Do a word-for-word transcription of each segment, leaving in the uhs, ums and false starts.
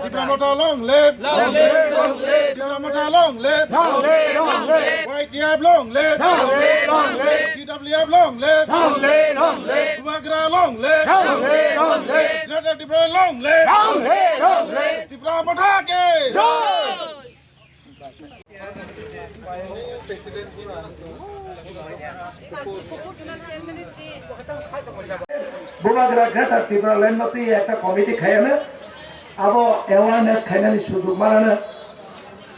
Tipra Motha long live! Long live! Long live! Tipra Motha long live! Long live! Long live! Y T F long live! Long live! Long live! T W F long live! Long live! Long live! Bubagra long live! Long live! Long live! Greater Tipra long live! Long live! Long live! Tipra Motha ki! Jai! Bubagra Greater Tipraland no twi ekta committee khaiyano, abo awareness khainani sujug manano,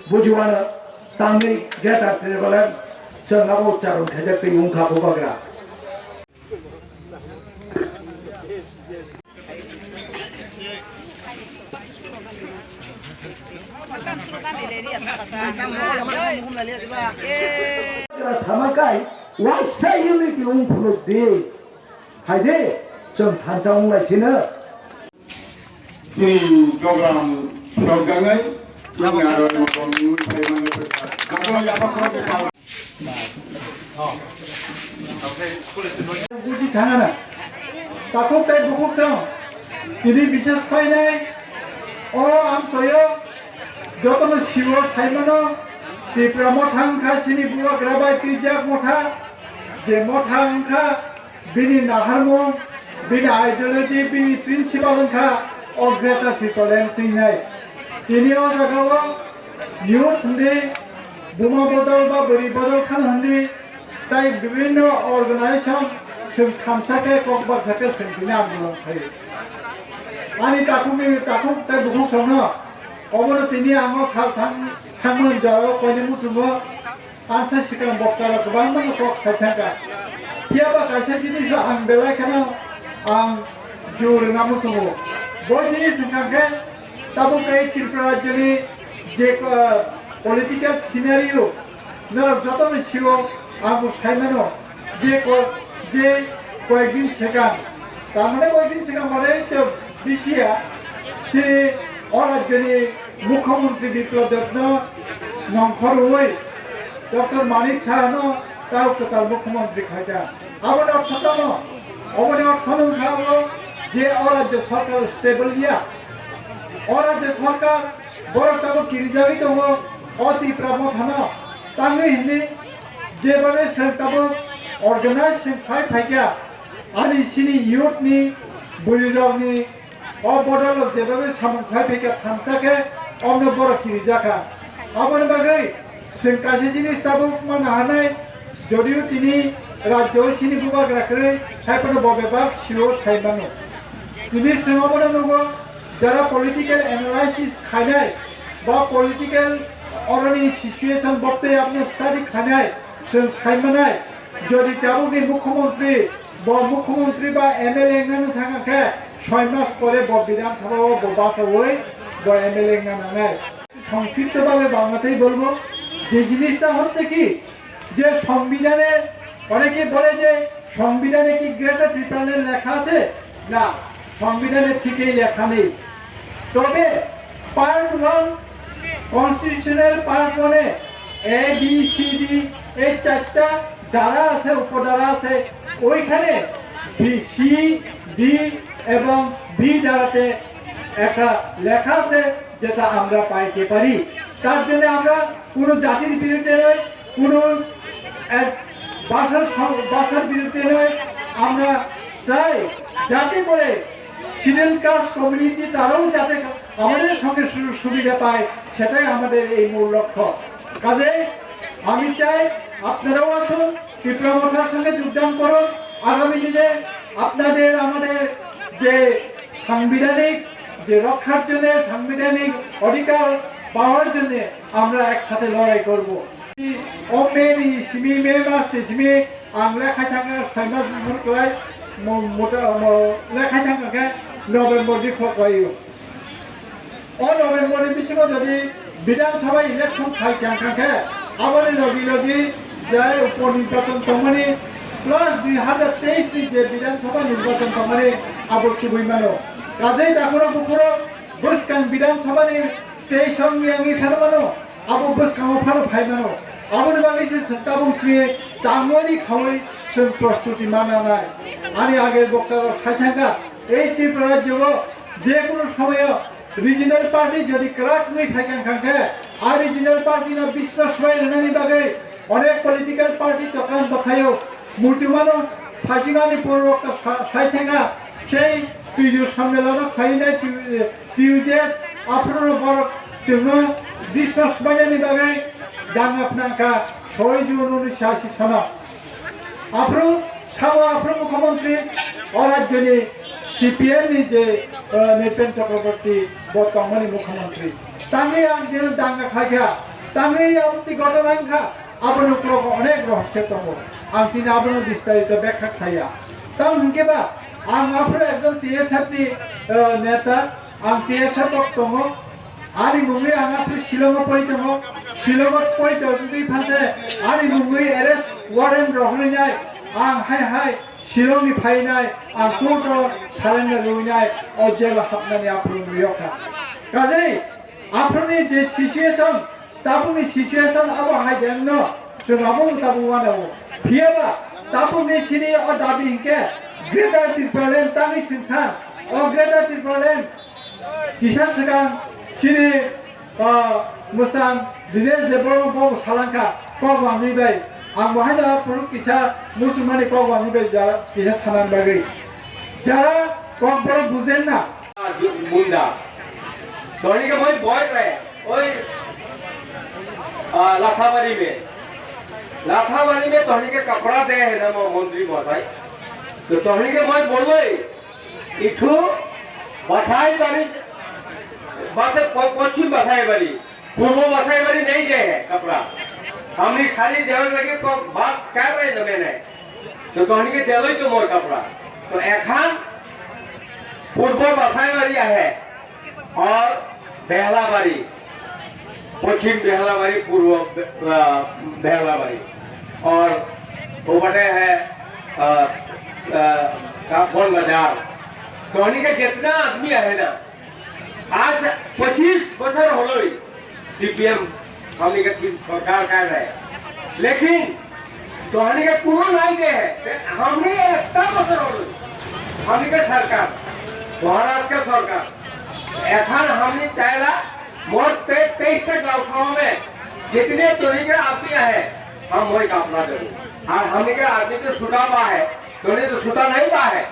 bujiwano, tangwi Greater Tipraland chwng abo ucharong khaijak twi wngkha Bubagra. Samakai, waisa unity wng phunuk di. Haide, chwng thansa wng lai sino. Sini program sokjaknai, sini aro program ni phai mani phai. Jagao yapha khorok pal. Buji thangana. Takhuk tei bukhuk chwng. Tini bises phainai. O ang toyo. Jotono siwo saimano. Tipra Motha wngkha sini Bubagra bai twijak Motha. Je Motha wngkha. Bini naharmung, bini ideology, bini principle wngkha o Greater Tipraland twinai. Tini o jagao youth hwndi buma bodol ba bwrwi bodol khano hwndi tai bibinno organization chwng thamsa khe kok baksa khe chwng tini andolon khaio. Ani takhukni takhuk tei bukhuk songno obono tini ang o sal thang-, thangmani jora o koinwi muchungo. Ansa sikang boktarok kwbangma no kok sai thangkha. Phiya ba kaisa jinis no ang belai kheno ang jur rwna muchungo. Bo jinis wngkha khe tabuk tei Tripura rajyoni je, ah, political scenario norok jotono sio ang bo sai mano je ko-, je koyekdin sikang, tamani koyekdin sikang mane to bisiya chini o rajyoni Mukhyamantri Biplab Debno nongkhorwi Doctor Manik Sahano tao kwtal Mukhyamantri khaikha. Aboni ortho tamo? Aboni ortho wngkha abo je o rajyo sorkar stable ya. O rajyo sorkar borok tamo kirijagwi tongo o Tipra Mothano tangwi hinwi jebabe chwng tamo organize chwng khai phaikha. Ani chini youth ni bwrwi rok ni O bodol rok jebabe samung khai phaikha thansa khe omno borok kirijakha. Aboni bagwi chwng kaisa jinis tabuk ma naharnai, jodio tini rajyo chini bubagra kwrwi, hai phano bo bebak sio sai mano. Tini chwng obono nugo, jara political analysis khainai ba political oroni situation bokte aboni study khainai, chwng sai manai, jodi tabukni mukhyamantri Bo mukhyamantri ba M L A wngnani thangkha khe soi mas pore bo Bidhan Sabha o bo bachaui bo M L A wngna nangnai. সংক্ষিপ্তভাবে বাংলাতেই বলবো, যে জিনিসটা হচ্ছে কি, যে সংবিধানে অনেকে বলে যে সংবিধানে কি গ্রেটার ত্রিপুরাল্যান্ড লেখা আছে? না, সংবিধানে ঠিক এই লেখা নেই। তবে পার্ট ওয়ান, কনস্টিটিউশনাল পার্ট ওয়ানে এ বি সি ডি এই চারটা ধারা আছে, উপধারা আছে, ওইখানে বি, সি, ডি এবং বি ধারাতে একটা লেখা আছে, যেটা আমরা পাইতে পারি। তার জন্য আমরা কোনো জাতির বিরুদ্ধে নয়, কোনো এক ভাষার সং-, ভাষার বিরুদ্ধে নয়। আমরা চাই যাতে করে শিডিউল কাস্ট কমিউনিটি তারাও যাতে আমাদের সঙ্গে সুযোগ সুবিধা পায়, সেটাই আমাদের এই মূল লক্ষ্য। কাজেই আমি চাই আপনারাও আসুন, ত্রিপুরা মথার সঙ্গে যোগদান করুন। আগামী দিনে আপনাদের আমাদের যে সাংবিধানিক যে রক্ষার জন্য, সাংবিধানিক অধিকার পাওয়ার জন্য আমরা একসাথে লড়াই করব। O May ni simi, May mas ni simi ang le khai thangkha soi mas bufur kwlai, mo-, mota, mo-, le khai thangkha khe November ni kok lai o. O November ni bisingo jodi Bidhan Sabha election khai thangkha khe, aboni logi logi je upo nirbachon tongmani plus dui hazar teis ni je Bidhan Sabha nirbachon tongmani abo chubui mano. Kajei dakhoro bukhoro Bwskang Bidhan Sabha ni tei song yang ni phano mano, abo bwskango phano phai mano. Aboni bagwi se chwng tabuk chini tangmani khaui chwng prostuti mananai. Ani age bokta rok sai thangkha, ei Tripura rajyo o je kunu somoyo regional party jodi kwrak wngwi phaikha khe, a regional party no biswas bai rwnani bagwi onek political party chokran tokhaio. Muchumano phaisinani purbo sa-, sai thangkha, sei Tuiju Sammelano khainai T-, T U J, aphuru borok chwngno biswas bainani bagwi danga phnangkha, soi June unisa si sana. Aphuru sao aphuru mukhyamantri o rajyoni C P M ni je, eh, Nripen Chakraborty bo tongmani mukhyamantri. Tangwi ang jeno danga khaikha, tangwi aboni gotona wngkha. Aboni uklok onek rohosyo tongo. Ang tini abono bistarito bekha khaiya. Tamo hinkhe ba, ang aphuru ekjon T S F ni, eh, neta, ang T S F rok tongo. Ani mungwi ang aphuru Shillongo pori tongo. Shillongo pori tongwi phante ani mungwi arrest warrant rohorwi nai. Ang hai hai Shillongni phainai, ang court o surrender rwinai, o jail o hapnani aphuru nuyokha. Kajei, aphuruni je situation, tabukni situation abo hai jengno chwng abo tabuk uanao. Phiyaba tabukni sini o dabi hinkhe Greater Tipraland tangwi singsa, o Greater Tipraland kisa swkang sini, ah, mwsang Dinesh Debbarma bo salangkha kok wangwi bai. Ang bo haino phuru kisa muchungmani kok wangwi bai jara kisa sanani bagwi. Jara kok borok bujen na. Munda. Tohni ke moi boy re. Oi, ah, Lathabari mein. Lathabari mein tohni ke kapra de hai na mo montri mohosai. To tohni ke moi boloi. Ithu Basaibari, Basa-, po-, Poschim Basaibari, Purbo Basaibari nahi de hai kapra. Hamari sari dewar lage to baat kar rahe na maine. To tohni ke deloi to moi kapra. To ekhan Purbo Basaibari ahe aur Behlabari. पश्चिम बेहलाबारी, पूर्व बे-, अ, बेहलाबारी और वो बटे है, अ, अ, का-, कौन बाजार। तो हमनी के जितना आदमी है ना, आज पच्चीस बछर होलोई सीपीएम हमनी के ठीक सरकार कर रहे, लेकिन तो हमनी के कोनो नहीं दे है, ते हमनी एकटा बछर होलोई, हमनी के सरकार, महाराष्ट्र के सरकार, एखन हमनी चाहेला मोर ते-, तेईस टा गाँव सभा में जितने तोहनी के आदमी है, हम वही का अपना देबो। और हमनी के आदमी तो सुता बा है, तोहनी तो सुता नहीं बा है।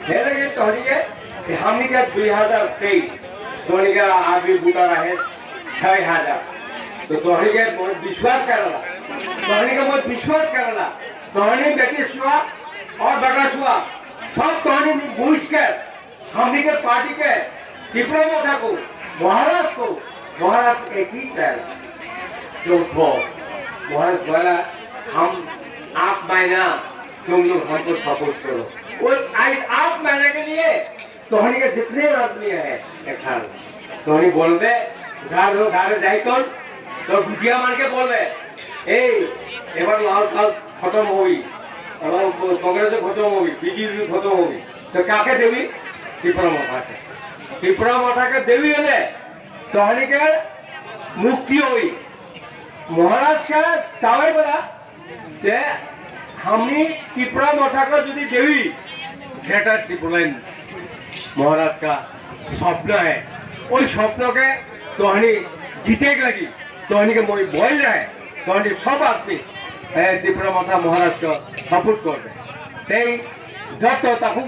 हेले के तोहनी के, कि हमनी के दुई हजार तेईस, तोहनी के आदमी बूटा रहे छह हजार। तो तोहनी के मोर विश्वास करला, तोहनी के मोर विश्वास करला, तोहनी बेटी सुआ और बेटा सुआ, सब तोहनी बुझ के हमनी के पार्टी के त्रिपुरा मोर्चा को, महाराज को, महाराज एक ही चाहेला, जो उठो। महाराज बोला, हम आठ महीना तुम लोग हमको सपोर्ट करो। वो आठ, आठ महीने के लिए तो हमनी के जितने आदमी है, एक साथ, तो हमनी बोलबे, घर, घर जाई तो, तो गुटिया मार के बोलबे, ए, एबार लाल साल खत्म होई, एबार कांग्रेस खत्म होई, बीजेपी खत्म होई। तो काके देवी? त्रिपुरा मोर्चा के। त्रिपुरा मोर्चा के देवी होले तोहनी के मुक्ति होई। महाराज का चावे बड़ा ते हमनी त्रिपुरा मोर्चा का यदि देवी, ग्रेटर त्रिपुरालैंड महाराज का स्वप्न है, ওই স্বপ্নকে তহনি জিতে লাগি, তহনিকে মই বল যায়, তহনি সব আদমি, এ, ত্রিপুরা মোর্চা মহারাজ সপোর্ট করবে। সেই যত তখন